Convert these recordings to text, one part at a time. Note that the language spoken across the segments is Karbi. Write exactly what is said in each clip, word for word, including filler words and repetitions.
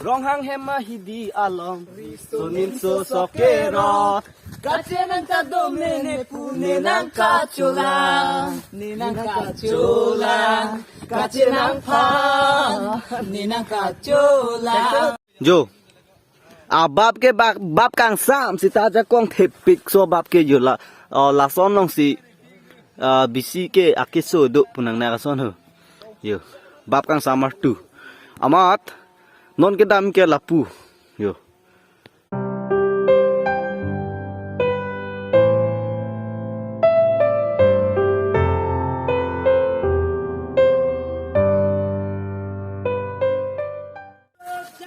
Ronghang hem ahidi along, riso ninso sok kerot. Kachenang kadom ne ne pu ne nang kacholang, ne nang kacholang. Kachenang phan, ne nang kacholang. Jo. Abap ke bap, bap kangsam sita ajakong thepik so bap ke jo la, oh, lason alongsi, ah, bisi ke akeso do pu nangne ason ho. Jo. Bap kangsam artu. Amat non kedam ke lapu. Jo.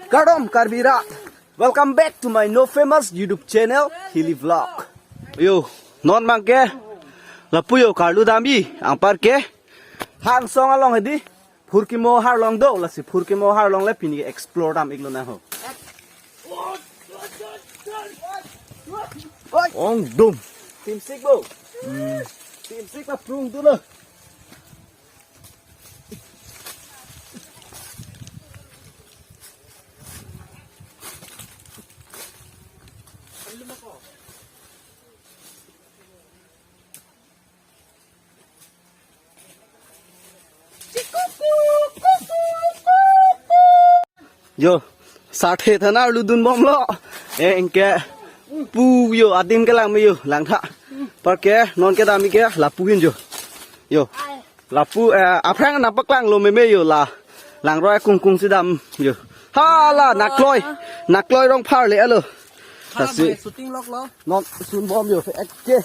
Kardom Karbi rat. Welcome back to my no famous YouTube channel, Hilly Vlog. Jo, non abang ke lapu jo, karlu damji, anpar ke Hangsong along hedi, Phurkimo Harlong do, lasi Phurkimo Harlong le pini explore dam iklo nang ho. Oi. Ong dum. Timsik bo. Hmm. Timsik pa prung tu lo. Jo, sathe thana arlu dunbomlo. Eh, anke pu jo, adim ke lang me jo, langtha. Anpar ke non kedam ke lapu ahin jo. Jo. Lapu, eh, aphrang nangpaklanglo meme jo la. Langroi kungkung si dam jo. Hala nakloi. Nakloi rong phar le alo. Kasi shooting lok lo. Non sunbom jo. Ekke.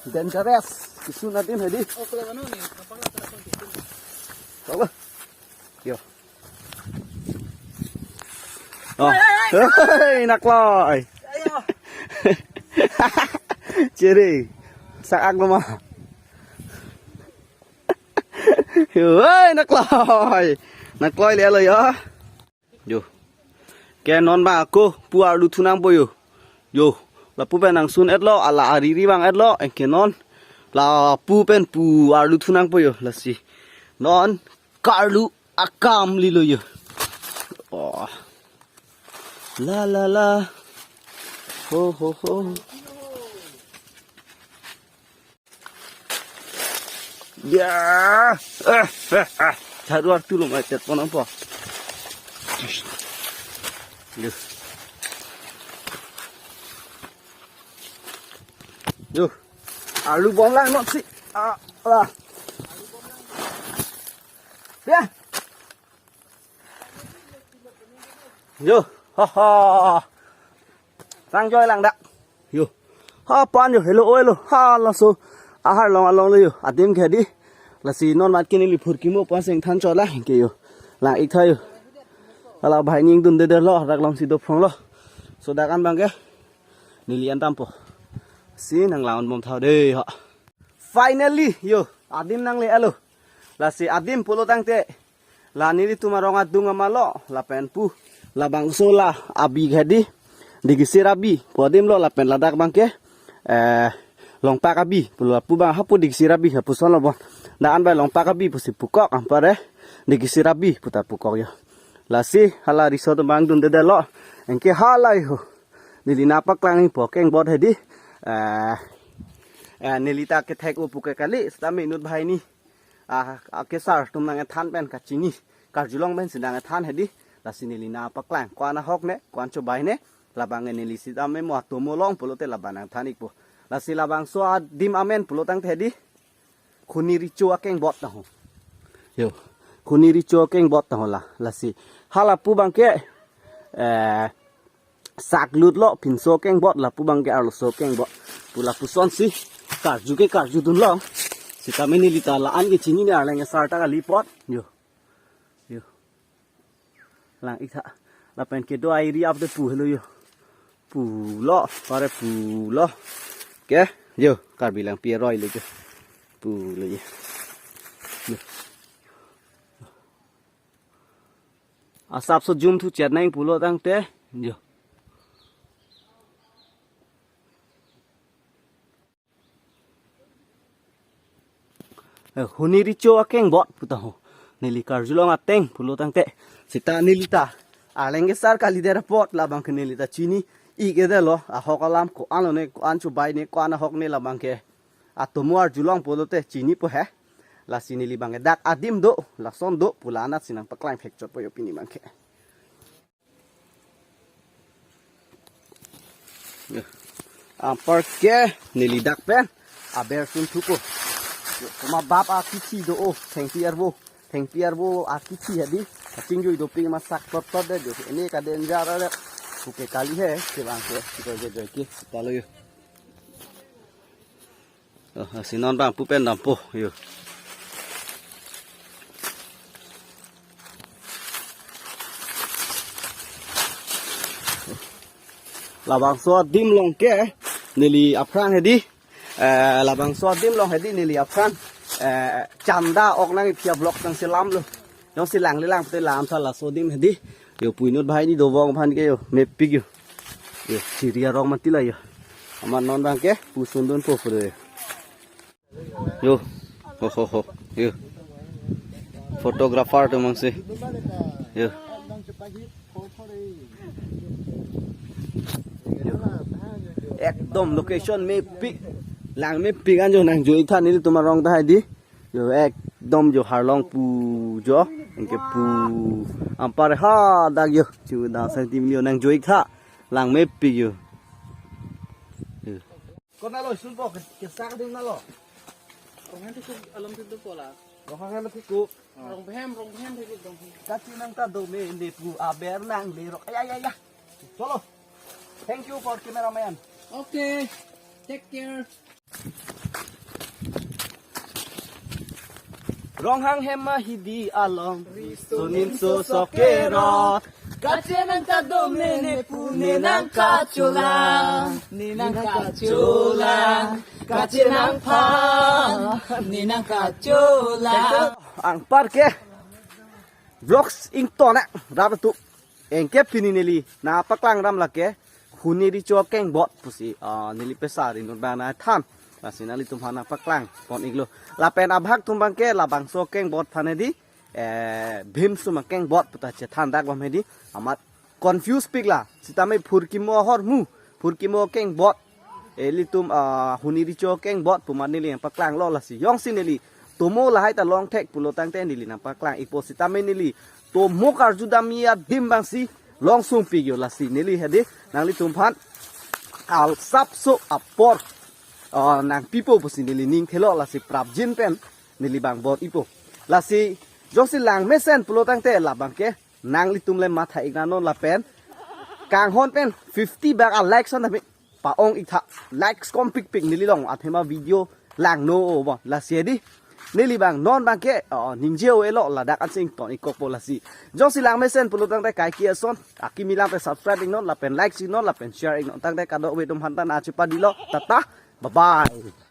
Dangerous. Kisun adim hedi. Oklo ano ni. Apa la? Oklo. Jo. Oh. Hei, nakloi. Ayo. Chere. Sak-ak lo ma. Hei, nakloi. Nakloi le alo jo. Jo. Ke non abang ako pu arlu thu nangpo jo. Jo. Lapu pen nangsun etlo, ala ariri abang etlo, anke non lapu pen pu arlu thu nangpo jo, lasi. Non karlu akam lilo jo. Oh. La la la. Ho ho ho. Ya. Eh, eh, eh. Jaduar tu lo mai tet ponang po. Yo. Yo. Arlu bom lang not si. Ah, lah. Ya. Yo. Ha ha. Sang joi lang dak. Yo. Ha pan yo, helo oi lo. Ha laso. Aharlong along lo yo. Adim ke hedi. Lasi non mat ke neli Phurkimo aphan seng than chola ke yo. Lang ik tha yo. Hala banghini ingdundedetlo, dak alongsi dopronglo. So dak an abang ke neli an dampo. Si nang lang-on bom tha de ha. Finally yo, adim nangle-etlo. Lasi adim pulo tangte la nelitum arong adung amalo, lapen pu labangso la abi ke hedi, Digisir abi pu adim lo, lapen ladak abang ke, eh, Longpak abi pulo, lapu abang hapu Digisir abi hapuson lo bon. Dak an abang Longpak abi pusi pukok, anpar eh Digisir abi puta pukok yo. Lasi hala riso atum abang dundedetlo. Anke hala yo. Neli nangpaklang po kengbot hedi. Eh, eh, neli ta kethek-o pu ke kali, seta inut banghini. Ah, ah, kesar atum nangthan pen kachini. Karjulong pensi nangthan hedi. Lasi neli nangpaklang. Ko-an ahok ne, ko-an chobei ne. Labang neli sitame mo atomo long pulote labang nangthan ikpo. Lasi labangso adim amen pulo tangte hedi. Khuni Richo akengbot ta ho. Yo. Khuni Richo akengbot ta ho la. Lasi. Hala pu abang ke. Eh, saklut lo pinso kengbot, lapu abang ke arloso kengbot. Pu lapuson si karju ke karjudun long. Sitame neli ta la-an ke chinine, arleng asar ta kali apot. Yo. Yo. Lang ik tha. Lapen kedo airi ap de pu helo yo. Pulo, pare pulo. Ke, yo, Karbi Langpi aroi le ke. Pulo yo. Yo. Asapso jum thu chet nang pulo tangte, yo. Eh, Khuni Richo akengbot puta ho. Neli karjulong ateng pulo tangte. Seta neli ta Arleng kesar kalidet apot labang ke neli ta chini-ik-edetlo, ahok alam ko-an lone, ko-an chubai ne, ko-an ahok ne labang ke. Atomo arjulong pulote chinipo he. Lasi neli abang ke dak adim do, lason do pu la anatsi nangpaklang phek chotpo yo pini abang ke. Anparke neli dak pen aber sunthupo. Yo, komat bap akithi do o, thengpi arvo. Thengpi arvo akithi hedi. Kachingjui dopik ma sak tot tot de jo. Ini ka danger adet. Puke kali he, kevang ke, kita joike, kita lo yo. Oh, si non abang pu pen dampo yo. Labangso adim along ke neli aphrang hedi. Eh, labangso adim along hedi neli aphrang, eh, chanda ok nang iphi a-vlog nangselamlo. Jongsi langle lang pute lam tha laso adim hedi. Yo, pu inut banghini dovong aphan ke yo, mepik yo. Yo, chiri arong mati la yo. Amat non abang ke pusundunpo pure. Yo. Ho, ho, ho. Yo. Photographer atum abangsi. Yo. Yo. Ekdom location mepik. Lang mepik an jo, nangjo-ik tha nelitum arong ta hedi. Yo, ekdom jo harlong pu jo. Anke pu. Anpar hadak yo. Chu dang sang tim yo, nangjo-ik tha. Lang mepik yo. Yo. Konatlo, sunpo, ke, kesak ding nalo. Rong hem thik alam thik dopo la. Rong hem thik ko. Rong hem, rong hem thik, rong hem. Kachinang ta do me ne pu aber nangle rok. Ay, ay, ay, ay. Cholo. Thank you for cameraman. Okay. Take care. Ronghang hem ahidi along, riso nimso sok kerot. Kachinang ta do me ne pu ne nangkacholang, ne nangkacholang. Kachinang phan, ne nangkacholang. Anparke vlogs ington-e rap tu. Anke pini neli nangpaklang ram lake huni richo kengbot pusi, ah, neli pesar inut abang nangthan. Lasi nanglitum aphan nangpaklang pon-iklo. Lapen abhag atum abang ke labangso kengbot aphan hedi, eh, bhim sum akengbot puta chethan dak bom hedi. Amat confuse pik la. Sitame phurkimo ahormu, phurkimo kengbot. Ilitum, ah, huni richo kengbot pu amat neli nangpaklanglo lasi. Jongsi neli tomo lahai ta longthek pulo tangte neli nangpaklang-ikpo, sitame neli tomo karju damji adim abangsi longsung pik yo lasi. Neli hedi nanglitum aphan kalsapso apor, ah, nangpipo pusi neli ning thelo lasi prapjin pen neli abang bor-ikpo. Lasi jongsi lang mesen pulo tangte labang ke nanglitum le matha-ik nang non lapen kanghon pen fifty bak a-likes an tame pa-ong-ik tha. Likes kompikpik neli along athema video langno o bo. Lasi hedi neli abang non abang ke, oh, ningje o-elo ladak ansi ington-ikkokpo lasi. Jongsi lang mesen pulo tangte kaike ason akimi lang te subscribe-ik non lapen like-ik non lapen share-ik non tangte kadokave atum aphan ta nangchepadilo. Tata. Bye bye.